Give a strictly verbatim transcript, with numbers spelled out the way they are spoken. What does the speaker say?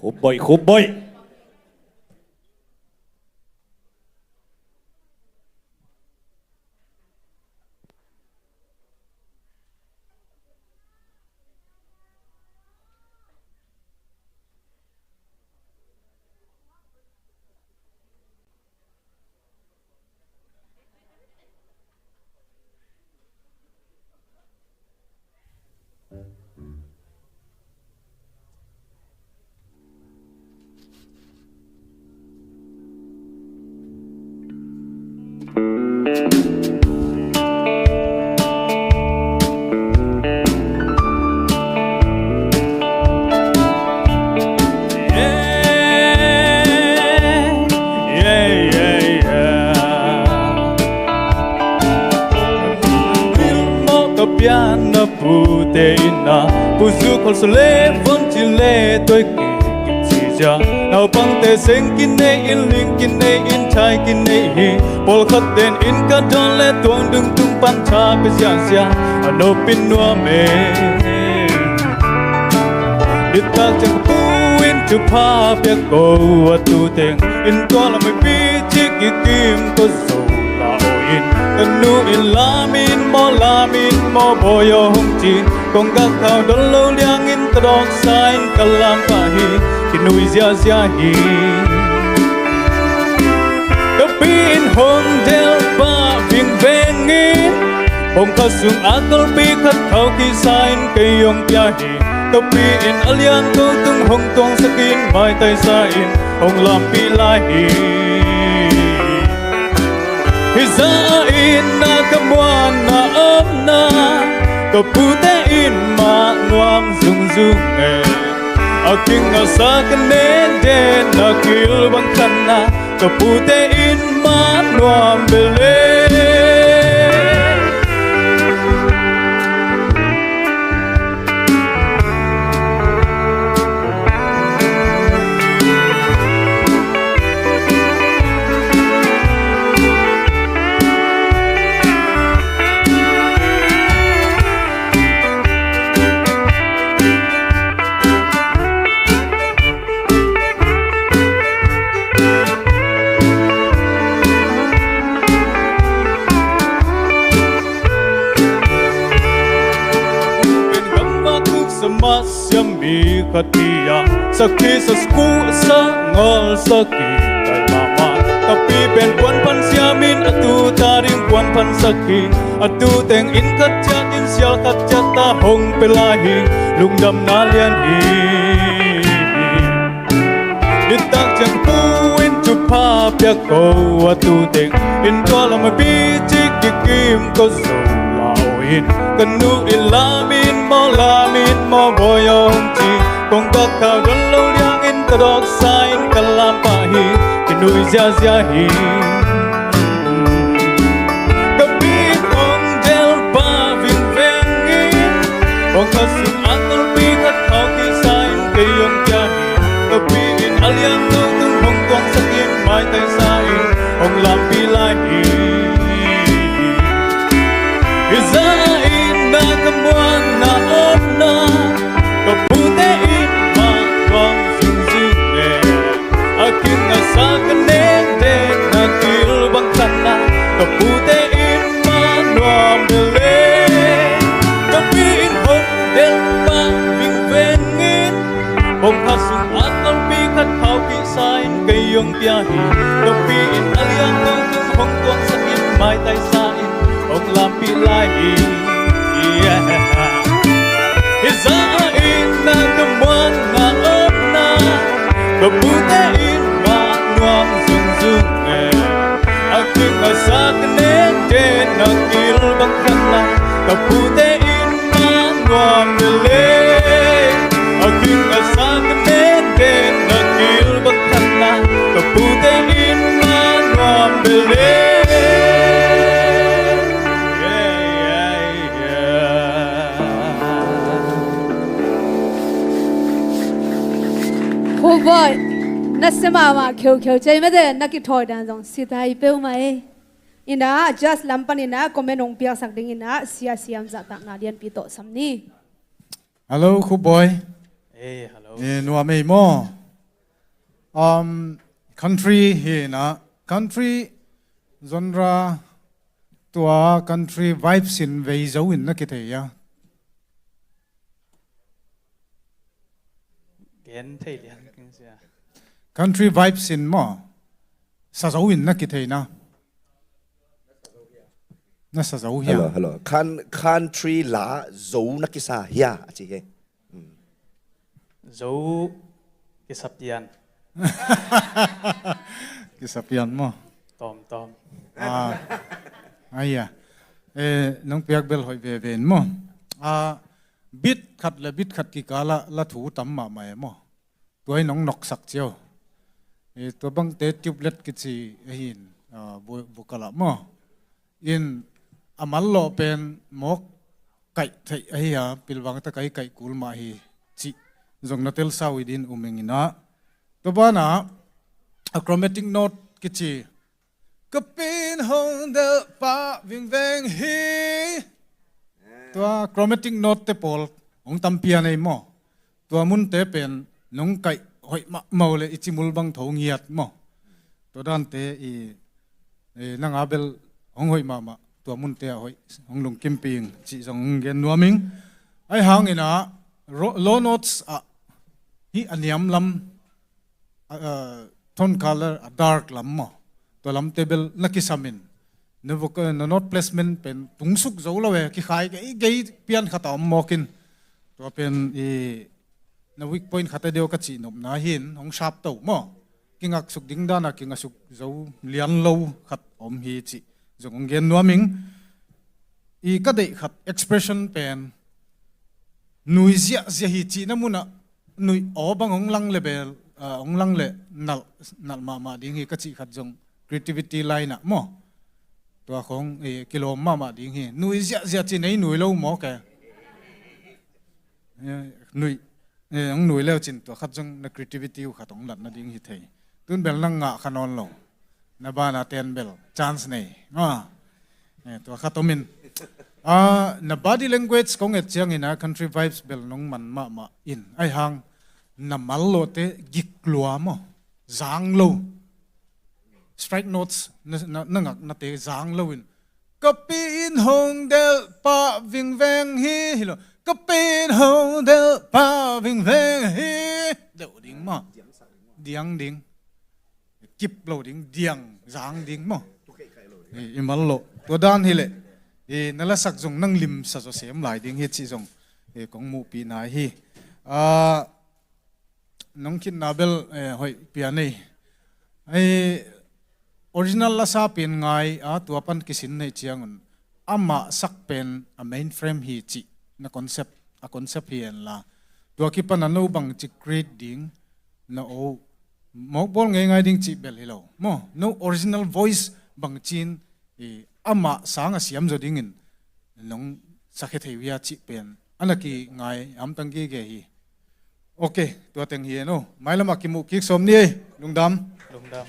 Khupboih, khupboih. Ka pianna pute in a, pu zu khol sa le von ci le tuai kim kim ci zia. Naupangte seng kinei in, ling kinei in, thai kinei hi. Pawlkhat ten inn ka dawn le tuang dung tung pan tha pia ziahziah. A nopin nuam e. Nitak ciang pu in thupha pia ko, a tu teng inn tua lam a pi ci kikim ko zo la o in. Ka nu in lam in maw, lam in maw, bawi aw hong ci. Kong gak khau dawn lo liang in, tadawk sa in ka lam pah hi. Kinui ziahziah hi. Ka pi in hong del pah vingveng in, pawngkhat sung a kalpi khat khau kisa in kei hong pia hi. Ka pi in a liangko tung hong tuangsak in, maitai sa in hong lampih lai hi. Hih zah a inn ah ka muanna omna, ka pute in mah nuam zungzung e. A king a sa ka nek den a kil bang khan a, ka pute in mah nuam bel e. Pen gamvak tuk sa mah siam mi khat hi a, sakhi sa sku sa ngal sakhi kai mahmah. Ka pi pen puan phan siam in, a tu ta ding puan phan sakhi. A tu teng inn khat ciat in sial khat ciat ta hong pia lai hi. Lungdamna lian hi. Nitak ciang pu in thupha pia ko, a tu teng inn tua lam a pi ci kikim ko zo la o in. Ka nu in lam in maw, lam in maw, bawi aw hong ci. Kong gak khau dawn lo liang in, tadawk sa in ka lam pah hi. Kinui ziahziah hi. Ka pi in hong del pah vingveng in, pawngkhat sung a kalpi khat khau kisa in kei hong pia hi. Ka pi in a liangko tung hong tuangsak in, maitai sa in hong lampih lai hi. Hih zah a inn ah ka muanna omna, ka pute in mah nuam zungzung e. A king a sa ka nek den a kil bang khan a, ka pute in mah nuam bel e. Ka pi in hong del pah vingveng in, pawngkhat sung a kalpi khat khau kisa in kei hong pia hi. Ka pi in a liangko tung hong tuangsak in, maitai sa in hong lampih lai hi. Yeah. Hih zah a inn ah ka muanna omna, ka pute in mah nuam zungzung e. A king a sa ka nek den a kil bang khan a, ka pute in mah nuam bel e. A king a sa ka nek den a kil bang khan a, ka pute in mah nuam bel e. Khupboih, na sia mahmah kheukheu, cei mete na kithawi dan zong sitai peuhmah e. Ina, just lam pan ina comment hong piaksak ding ina, sia siam zahtakna lianpi tawh sam ni. Hello, Khupboih. Ei, hello. Eh, nuam ei maw? Um, country hi na, country genre, tua country vibes in vei zo in na kithei a. Gen thei lian king sia. Country vibes in maw, sa zo in na kithei na. Na sa zo hia? Hello, hello. Country la zo na kisa hia a ci hi. Zo kisa pian. Kisa pian maw? Tawm tawm. Ah, aia. Eh, nong piak bel hoih veve in maw? Ah, bit khat le bit khat kikala la thu tam mahmah e maw? Tua in hong noksak cio. Eh, tua bangte tubeless kici ahin, ah, bu-, bukalah maw? In a mallawh pen mawk kaih theih ahi a, pilvang tak a i kaih kul mah hi cih zong na telsa uh hi din um ing in ah. Tua banah a chromatic note kici, ka pen hong delh pah vingveng hi. Tua chromatic note te pawl hong tampi a nei maw? Tua munte pen nong kaih hoih mahmah uh le i cimul bang tho ngiat maw? Tua dante i, i nanga bel hong hoih mahmah, tua munte ah hoih, hong lungkimpi ing cih zong hong gen nuam ing. Ahi hangin ah, ro-, low notes ah hih a niam lam, a, a, tone color a dark lam maw, tua lamte bel na kisam in. Na vocal, na note placement pen tungsuk zo lo e, kikhai gei gei pian khat a om mawk in. Tua pen i na weak point khat a deuh ka cih nopna hin, hong sharp to maw? Kingaksuk ding dana kingaksuk zo lian lo khat om hi cih zong hong gen nuam ing. I ka deih khat expression pen nui ziahziah hi cihna munah nuih aw bang hong lang le bel, ah, hong lang le nalh, nalh mahmah ding hi ka cih khat zong creativity line ah maw? Tua khong, eh, kilawm mahmah ding hi. Nui ziahziah ci nei nui lo mawk e. Eh, nui, eh, hong nui leu cin tua khat zong na creativity uh khat hong lat nading hi thei. Tun bel nang ngah kha nawn lo. Na bana ten bel chance nei. Ah. Eh, tua khat om in. Ah, na body language kong et ciangin ah country vibes bel nong man mahmah in. Ahi hang na mallawhte gik lua maw? Zang lo. Strike notes na, na, na ngaknate zang lo in. Ka pen hong delh pah vingveng hi, hi lo. Ka pen hong delh pah vingveng hi. Deuh ding maw? Diang ding. Kip lo ding, diang, zang ding maw? I, i mallawh. Tua dan hi leh. I, na lasak zong nang limsa zaw sem lai ding hi cih zong. I, kong muhpihna hi. Ah, nong khitna bel, eh, hoih pian ei. Ei, original lasa pen ngai a tua pan kisin nei ciangun amah sak pen a mainframe hi cih na concept, a concept hi en la. Tua kipan a no bang ci create ding na o mawk bawl ngeingai ding cih bel hi lo. Maw, no original voice bang cin i amah sang a siam zaw dingin nong sakhia thei uh hia cih pen a na kingai hamtang gige hi. Ok, tua teng hi en o. Mailamah kimuh kik sawm ni ei. Lungdam. Lungdam.